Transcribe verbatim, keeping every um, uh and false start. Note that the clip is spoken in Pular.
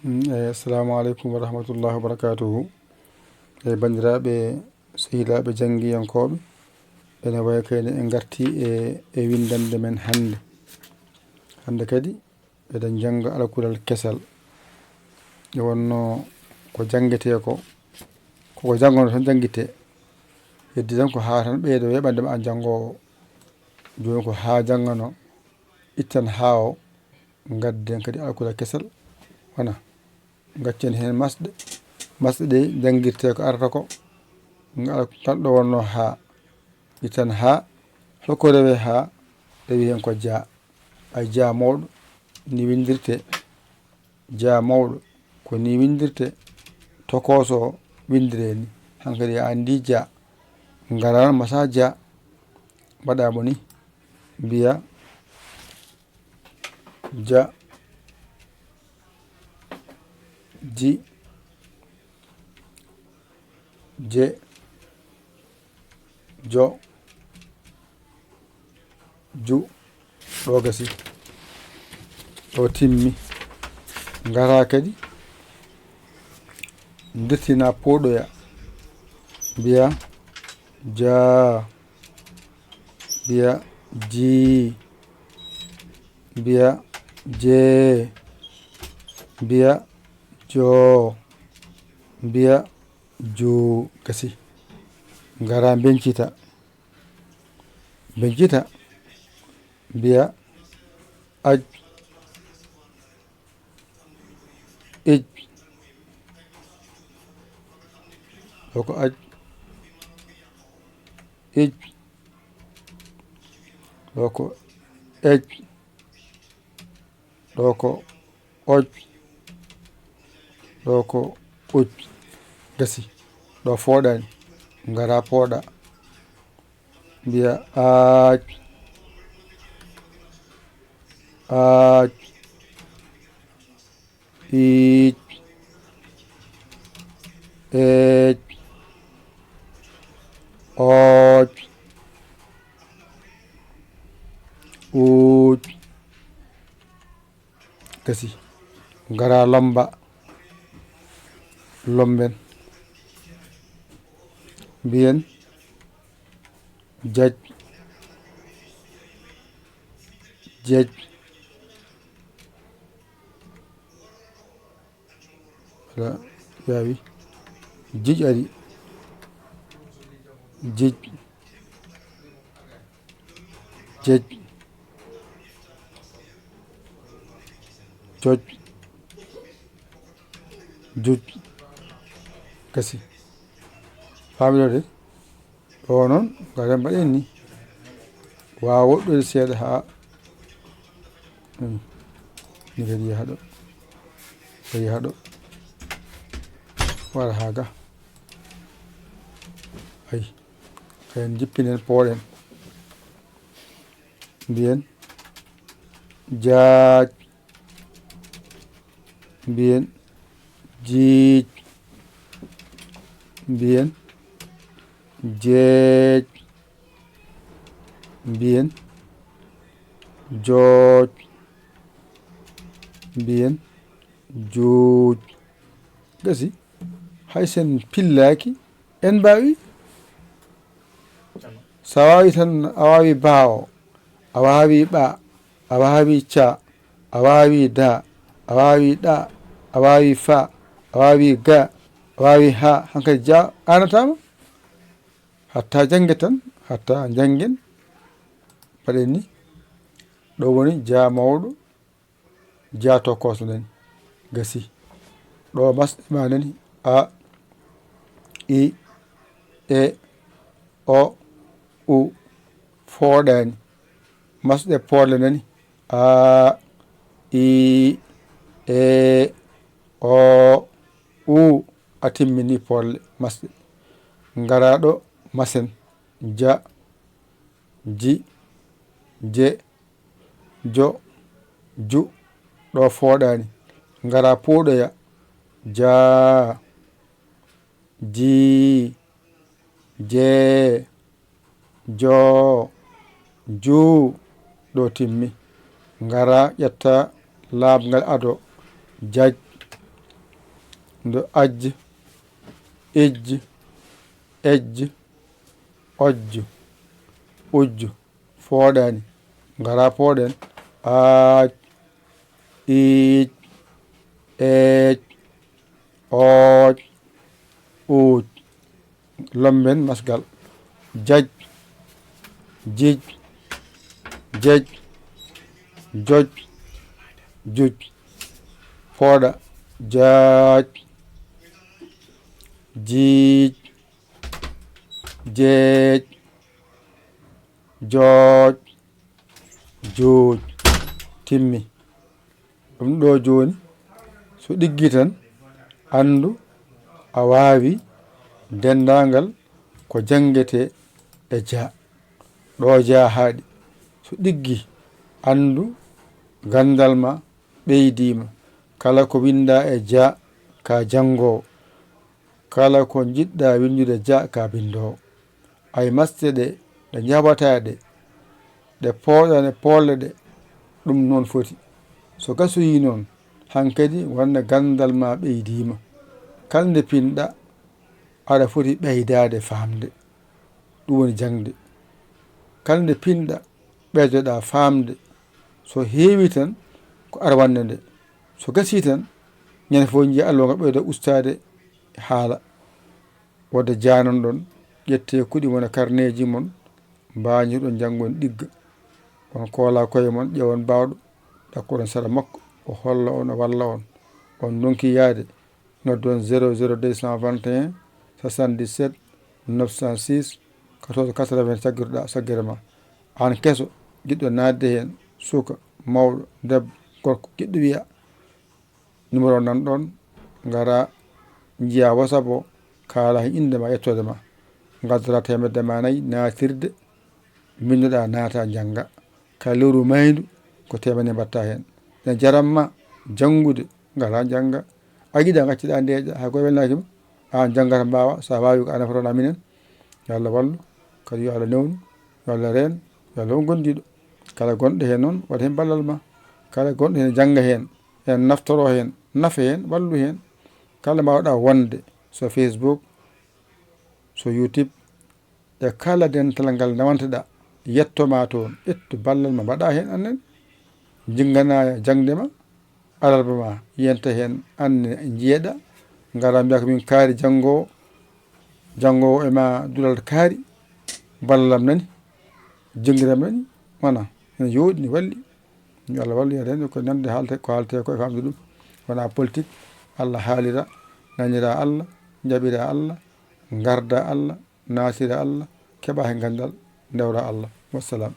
Mm, eh, assalamu aleykum wa rahmatullahi wa barakatuhu. Eh, banndiraaɓe, sehilaaɓe janngiyankooɓe, ene wayi kayne en ngartii e, e winndannde men hannde. Hannde kadi, eɗen jannga alkulal kesal. Nde wonnoo ko janngetee ko, ko ko janngono tan janngitee. Heddi tan ko haa tan ɓeydo yeɓande ma an janngoowo. Jooni ko haa janngano, ittan haa o, ngadden kadi alkulal kesal. Wona, ngaccen heen masɗe. Masɗe ɗe janngirtee ko arata ko, ngal, ngal ɗo wonnoo haa. Ittan haa, holko rewee haa? Rewii heen ko jaa. Ay jaa mawɗo, ni winndirtee. Jaa mawɗo, ko ni winndirtee. Tokooso winndiree ni. Hankadi a anndi jaa. Ngaran masa jaa. Mbaɗaa mo ni. Mbiya ja, ji, je, jo, ju. Ɗo gasi. Ɗo timmi. Ngara kadi. Ndirtina pooɗoya. Mbiya ja. Mbiya ji. Mbiya je. Mbiya jo. Mbiya ju. Gasi. Ngara mbencita. Mbencita. Mbiya aj. Ij. Ɗo ko aj. Ij. Ɗo ko ej. Ɗo ko oj. Ɗo ko uj. Gasi. Ɗo fooɗaani. Ngara pooɗa. Mbiya aaj. Aaj. Iij. Eej. Ooj. Uuj. Gasi. Ngara lomba. Lomben. Mbiyen. Jaj. Jaj. Wala yaawi. Jij ari. Jij. Jej. Joj. Juj. Gasi. Faami ɗo de. Ɗo non, ko ren mbaɗen ni. Waawa woɗɗude seeɗa haa, hmm, ni kadi yaha ɗo. Ko yaha ɗo. Wara haa ga. Ay. Kayen jippinen pooɗen. Mbiyen. Jaaj. Mbiyen. Jiij. Mbiyen. Jeej. Mbiyen. Jooj. Mbiyen. Juuj. Gasi. Hay sen pillaaki, en mbaawi. So a waawi tan, a waawi baa o, a waawi ɓaa, a waawi caa, a waawi daa, a waawi ɗaa, a waawi faa, a waawi gaa, a waawi haa, hankadi jaa aanataama. Hatta jannge tan, hatta njanngen. Mbaɗen ni, ɗo woni jaa mawɗo, jaa tokooso nani, gasi. Ɗo masɗe ma nani, a, i, e, o, u, fooɗaani. Masɗe poorle nani, a, i, e, o, u, a timmini poorle masɗe. Ngara ɗo masen, ja, ji, je, jo, ju, ɗo fooɗaani. Ngara pooɗoya, jaa, jii, jee, joo, juu, ɗo timmi. Ngara ƴetta laaɓngal ado, jaj, Ndo ajj, ijj, ejj, ojj, ujj. Fooɗaani. Ngara pooɗen. Aaj, iij, eej, ooj, uuj. Lomben masgal. Jaj, jij, jej, joj, juj. Fooɗa. Jaaj, jiij, jeej, jooj, juuj. Timmi. Ɗum ɗoo jooni, so ɗiggii tan, anndu a waawi denndaangal ko janngetee e ja. Ɗoo ja haaɗi. So ɗiggii, anndu ganndal maa ɓeydiima. Kala ko winndaa e ja, ka janngoowo. Kala ko njiɗɗaa winndude ja, ka binndoowo. Ay masde ɗe, ɗe njaɓataa ɗe, ɗe pooɗane poolɗe ɗe, ɗum non foti. So gasoyii non, hankadi wonde ganndal maa ɓeydiima. Kala nde pinɗaa, aɗa foti ɓeydaade faamde. Ɗum woni jaŋde. Kala nde pinɗaa, ɓeydoɗaa faamde. So heewii tan, ko aɗa wannde nde. So gasii tan, ñande fof njiyaa Alla wonga ɓeyda ustaade haala. Wadde jaanon ɗon, ƴettee kuɗi mon e karneeji mon, mbañiruɗon janngon ɗigga. On koolaa koye mon, ƴeewon baawɗo, ɗakkoɗon sera makko, o holla on, o walla on. On ndonki yaade, noddon zéro zéro deux cent vingt et un, soixante-dix-sept, neuf cent six, quatorze quatre-vingts, caggiruɗaa saggere maa. Aan keso, jiɗɗo naatde heen, suka, mawɗo, debbo, gorko, jiɗɗo wiya, numéro nan ɗon, ngara, njiyaa WhatsApp o, kaalaa hen innde maa, yettoode maa. Ngaddoraa teemedde maa nayi, naatirde, mbinndoɗaa, naataa, njanngaa. Ka lewru mayndu, ko teemedde mbattaa hen. Ene jaran maa janngude, ngaraa njanngaa. A yiɗaa, ngacciɗaa, ndeeƴaa, hay ko welnaaki ma. Aan janngata, mbaawaa, so a waawii ko a nafotonoo minen. Yo Alla wallu, kadi yo Alla newnu, yo Alla reen, yo Alla won gondiiɗo. Kala gonɗo heen noon, waɗ heen ballal maa. Kala gonɗo heen, jannga heen, heen naftoroo heen, nafa heen, wallu heen. Kala mbaawɗaa wonde, so Facebook, so YouTube, e kala dental ngal nawanteɗaa, yetto maa toon, ƴettu ballal maa, mbaɗaa heen annen. Jinnganaa jaŋde maa, alarba maa, yenta heen anne njiyeɗaa, ngaraa mbiyaa ko min kaari janngoowo, janngoowo e maa duɗal kaari, ballal am nani, jonngiram nani, wona, ene yooɗi, ne walli. Yo Alla wallu, yo rendo ko nande haalte, ko haalte ko e famde ɗum. Wona politique, Alla haalira, naniraa Alla, jaɓiraa Alla, ngardaa Alla, naatiraa Alla, keɓaa heen ganndal, ndewraa Alla. Wassalam.